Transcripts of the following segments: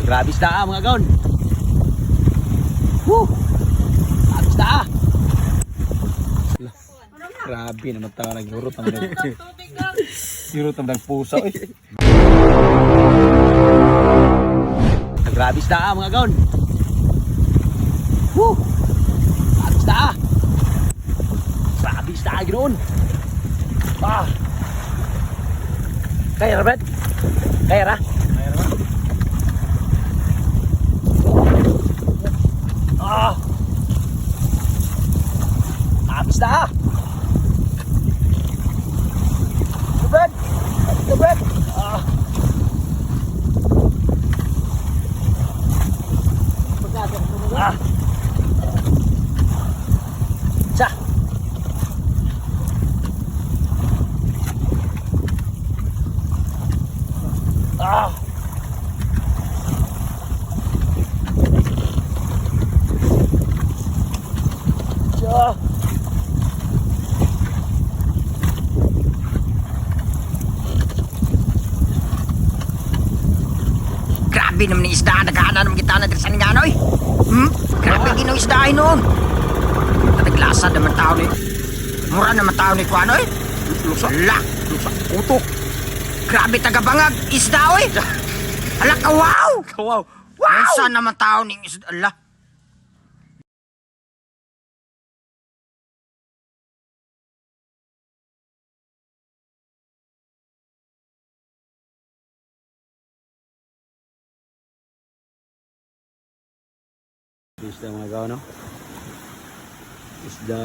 Grabe isda ah, mga gaon. Woo! Grabe isda ah. Grabe naman tao naghurot ang nag. Hurot ang nagpusa oy. Grabe isda ah, mga gaon. Woo! Grabe isda ah. Grabe isda ah, ginoon. Ah. Kaya ra, Brad? Kaya ra? Ah! Tapos na ah! Go, Brad! Go, Brad! Ah! Ah! Sa! Ah! Sa! Grabe naman ni isda, naghaana naman kita na diri sa Ningano eh. Grabe ginong isda ay noon. Naglasad naman tao ni. Mura naman tao ni Kuano eh. Lusa. La. Lusa. Utok. Grabe tagabangag isda oy. Ala ka wow. Wow! Wow! Saan naman tao ning isda? Ala. Isda mga gaw, no? Isda.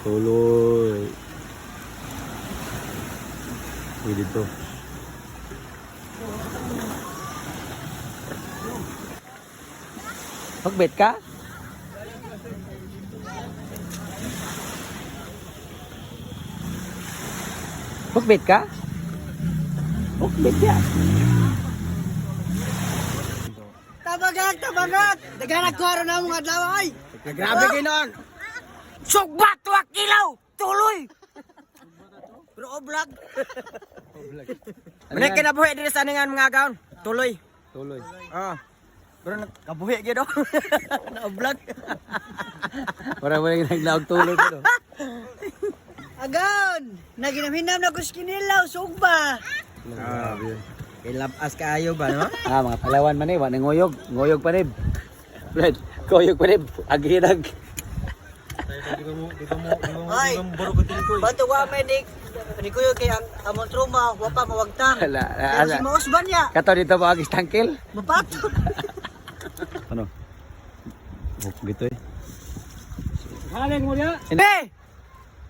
Tuloy. Uy, dito. Magbet ka? Magbet ka? Magbet ka? Tabagak, tabagak! Daghanag ko araw na mong adlaw ay! Grabe ginoon. Sugba tuwa kilaw. Tuloy. Pero oblag. Ano Muna kinabuhi diri sa Ningan mga gaon. Tuloy. Tuloy. Ah. Pero nagkabuhi gyud oh. Na-vlog. Para wala yung naglaog tuloy ko. No? Agon! Naginamhinam na ko kinilaw, sugba! Grabe. Kay labas kaayo ba no? Ah, mga Palawan man eh, wa nang nguyog, nguyog pa nib. Fred, nguyog pa nib, aginag. Ay! Bato wa may ni kuyo kay ang among truma, wa pa mawagtang. Ala, Pero ala. si Maus ba niya? Kato dito ba agis tangkil? Mapato! Ano? Oh, gitu eh. Be!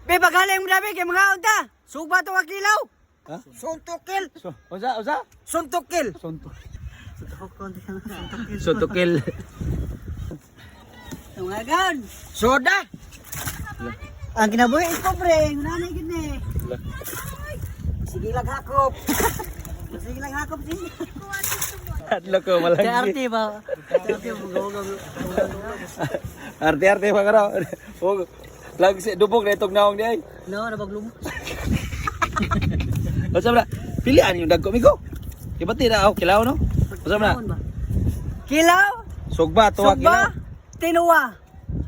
Be, paghaling mo na be, kay mga unta! Sugba to ka kilaw! Ha? Suntukil. So, usa, usa. Suntukil. Suntok. Suntokil. Tungagan! Soda. Ang kinabuhi is pobre, nanay gid ni. Sige lang hakop. Sige lang hakop sige. Adlo ko Kay malagi. arte ba? Arte Arte arte pa karo. Oh, lag si dubog na itong naong di ay. No, nabaglum. Usa ba? Pilian yung dagko migo. Ibati na ako kilaw no. Usa ba na? Kilaw, Sugba tuwa sugba, kilaw. tinuwa.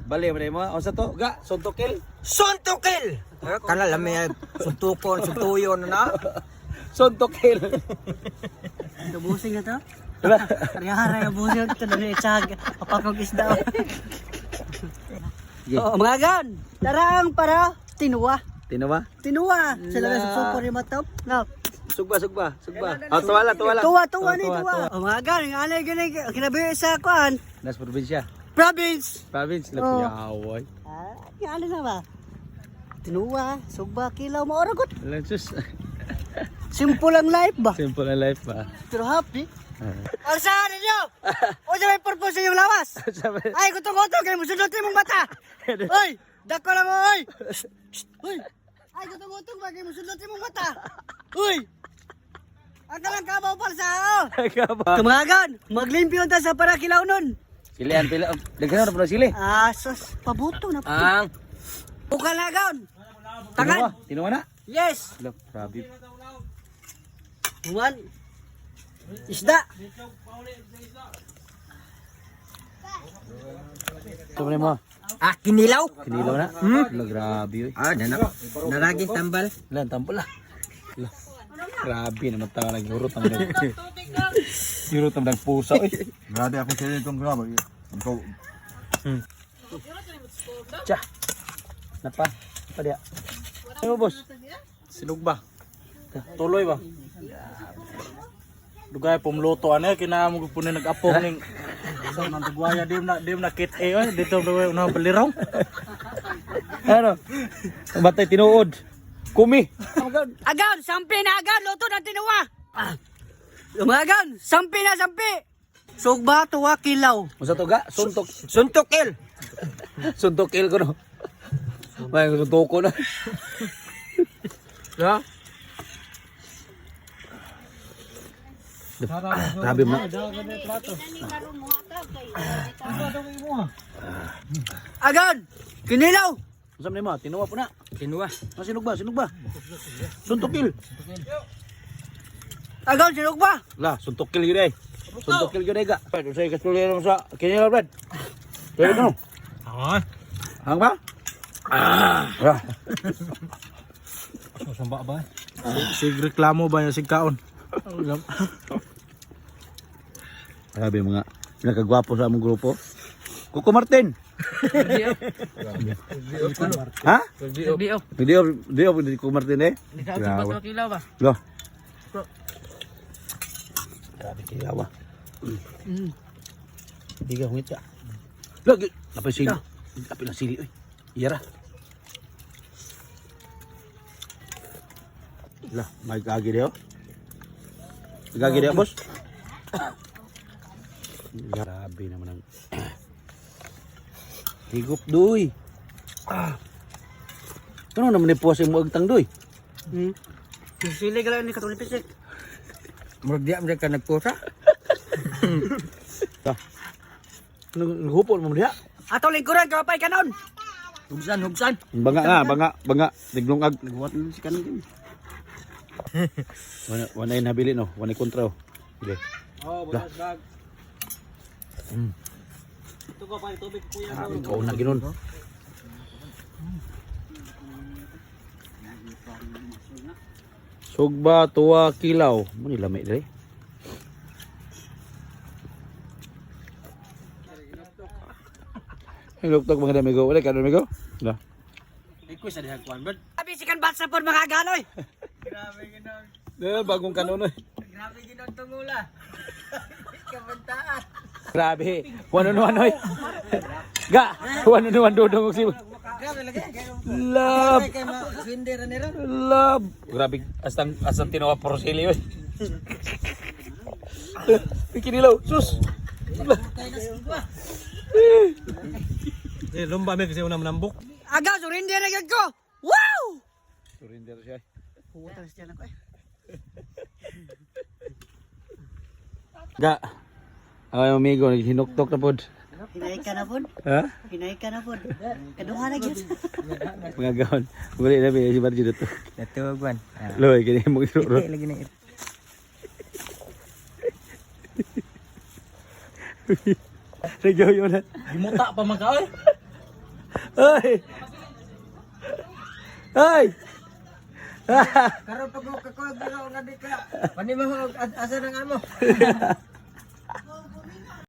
Bali ba mo? Unsa to? Ga, suntokil. Suntukil. Kana lami suntukon, suntuyon na. Suntokil. Kabusing na to. Arihara yung busing ito na itsag. Kapakog isda. Sige. Oo, mga gan. Tarang para tinuwa. Tinuwa? Tinuwa. Sila na susupo ni matop. No. Sugba, sugba, sugba. Ah, tuwa lang, tuwa lang. Tuwa, tuwa ni tuwa. Oh, mga gan, ang anay gani kinabi sa kuan. Nas probinsya. Province. Province lang Oh. yaway. Ah, ano na ba? Tinuwa, sugba, kilaw, maoragot. Lang sus. Simple ang life ba? Simple ang life ba? Pero happy. Ah. Ang saan ninyo? O sa may purpose sa inyong lawas? Ay, gutong-gutong, kaya musunod sa imong mata. Oy, dako lang oy. Shh, Oy. Ay, gutong-gutong ba kaya musunod sa imong mata? Uy. Ang kalang kabaw pala sa oh. Kaba. Tumagan, maglimpyo ta sa para kilaw nun. Sili ang pila. Daghan na pala sili. Ah, sus, pabuto na. Ang Ukal na gaon. Tinuwa, Tangan. tinuwa na. Yes. Lo, grabe. Juan. Isda. Ito mo. Ah, kinilaw. Kinilaw na. Ala, grabe oy. Ah, nanap. Naraging tambal. Lan tambal lah. Lah. Grabe naman tao naghurot ang nag. Hurot ang nagpusa oy. Grabe ako sa itong grabe. Ikaw, Tsa. Napa. Napa dia. Ano boss? Sinog ba? Tuloy ba? Dugay pumluto ano kinahanglan mo po ni nag-apong ning sa nang dugwaya di na kit eh oy dito na na balirong. Ano? Ang batay tinuod. Kumi. Agaw, sampi na agaw, luto na tinuwa. Ah. Umagan, sampi na sampi. Sugba tuwa kilaw. Unsa to ga? Suntok. Suntok il. Suntok il ko no. May suntok ko na. Ha? Grabe mo. Agaw, kinilaw. Unsa man mo? Tinuwa po na. Tinuwa. Ah, sinog ba? Sinog ba? Suntokil. Agaw, sinugba. Lah, suntokil gyud eh. Suntokil gyud eh ga. Brad, unsay kasuliran mo sa kinilaw, Brad? Pwede no? Ah. Hang ba? Ah. Samba ba? Sig reklamo ba niya sig kaon? Grabe mga pinakagwapo sa among grupo. Kuko Martin. Ha? Di off, di off di Kuko Martin eh. Grabe. ba? Lo. Grabe kilaw ah. Hindi ka humit ka. Lo, napay sili. Napay ng sili oy. Iyara. Lah, may gagi diyo. Gagi diyo, boss. Grabe naman ang higop doy. Ah. Ano naman ni puwas yung agtang doy? Hmm. Sili ka lang ni katulad pisik. Murag di amra ka nagpusa. Naghupon mo diha. Ato lingkuran kapay kanon. Hugsan, hugsan. Banga nga, banga, banga. Tiglungag. Naghuwat na si kanon din. Wala, wala yung nabili no, wala yung kontra oh. Sige. Oh, bukas bag. Ito ko pa tubig kuya. Ah, ikaw na ginon. Sugba, tuwa, kilaw. Mo ni lami dire. Hinuktok mga damigo. Wala ka damigo? Wala. Request sa dihag kuan bird. Abi sikan batsa pod mga ganoy. Eh, bagong kanon eh. Grabe ginon tungula. Kabantaan. Grabe. One on one oy. Ga, one on one dodong og si. Grabe lagi. Love. Kay ma swinde ra nira. Love. Grabe astang astang tinawa porosili oy. Kinilaw, sus. Eh lumba mi kasi una manambok. Agaw surrender na gyud ko. Wow! Surrender siya. Puta siya na ko eh. Ga. Ang amigo naghinuktok na pod. Hinay ka na pod. Ha? Hinay ka na pod. Kaduha na gyud. Mga gaon. Buli na si Barjo dito. Natuwan. Loy kini mo isuro. Lagi na. Nagyoyo na. Gimuta pa man ka oy. Ay. Ay. Karon pag mo kakuha nga di ka. Pani mo asa ng amo.